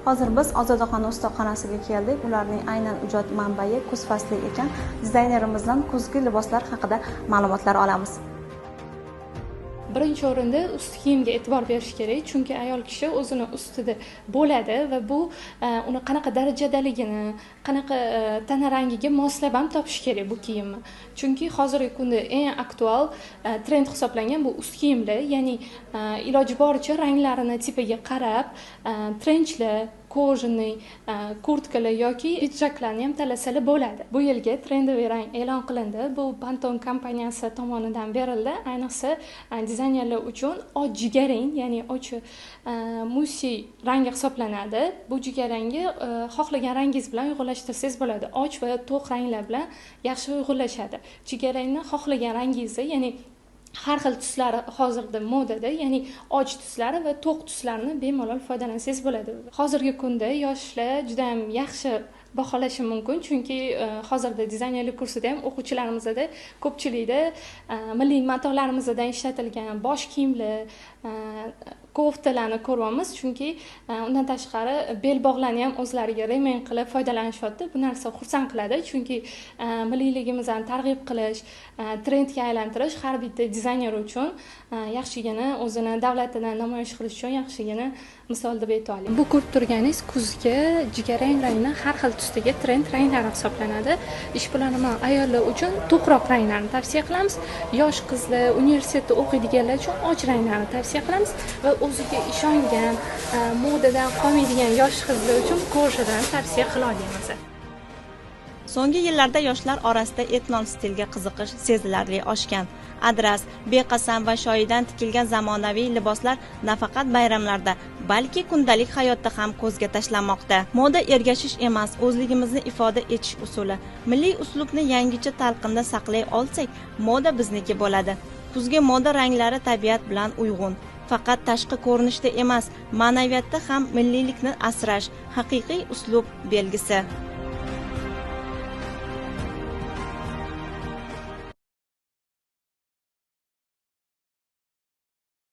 Hozir biz Ozodaxon ustaxonasiga keldik. Ularning aynan ijod manbai kuz fasli ekan. Dizaynerimizdan kuzgi liboslar haqida ma'lumotlar olamiz. Birinchi o'rinda ust kiyimga e'tibor berish kerak, chunki ayol kishi o'zini ustida bo'ladi va bu uni qanaqa darajadaligini, qanaqa tana rangiga moslab ham topish kerak bu kiyimni. Chunki hozirgi kunda eng aktual trend hisoblangan bu ust kiyimlar, ya'ni iloji boricha ranglarini tipiga qarab trenchlar, кожаный kurtkalar yoki pidjaklarni ham tanlasalar bo'ladi. Bu yilgi трендовый rang e'lon qilindi. Bu Pantone kompaniyasi tomonidan berildi. Ayniqsa dizaynerlar uchun och jigarrang, ya'ni och musi rangi hisoblanadi. Bu jigarrangi xohlagan rangingiz bilan uyg'unlashtirsangiz bo'ladi. Och va to'q ranglar bilan yaxshi uyg'unlashadi. Jigarrangni xohlagan rangingizni, ya'ni har xil tuslari hozirda modada, ya'ni och tuslari va to'q tuslarni bemalol foydalansangiz bo'ladi. Hozirgi kunda yoshlar juda ham yaxshi baholashi mumkin, chunki hozirda dizaynerlik kursida ham o'quvchilarimizda ko'pchilikda milliy matolarimizdan ishlatilgan bosh kiyimlar, koftalarni ko'ryapmiz, chunki undan tashqari belbog'larni ham o'zlariga ремень qilib foydalanishyapti. Bu narsa xursand qiladi, chunki milliyligimizni targ'ib qilish, trendga aylantirish har bitta dizayner uchun yaxshigina o'zini davlatini namoyish qilish uchun yaxshigina misol deb ayta olaman. Bu ko'rib turganingiz kuzgi jigarrang rangni har xil tusdagi trend ranglari hisoblanadi. Ishbilarmon ayollar uchun to'qroq ranglarni tavsiya qilamiz. Yosh qizlar, universitetda o'qiydiganlar uchun och ranglarni tavsiya qilamiz va o'ziga ishongan, modadan qolmaydigan yosh qizlar uchun кожа dan tavsiya qila olamiz. So'nggi yillarda yoshlar orasida etno stilga qiziqish sezilarli oshgan. Adras, beqasam va shoyidan tikilgan zamonaviy liboslar nafaqat bayramlarda, balki kundalik hayotda ham ko'zga tashlanmoqda. Moda ergashish emas, o'zligimizni ifoda etish usuli. Milliy uslubni yangicha talqinda saqlay olsak, moda bizniki bo'ladi. Kuzgi moda ranglari tabiat bilan uyg'un. Faqat tashqi ko'rinishda emas, ma'naviyatda ham milliylikni asrash haqiqiy uslub belgisi.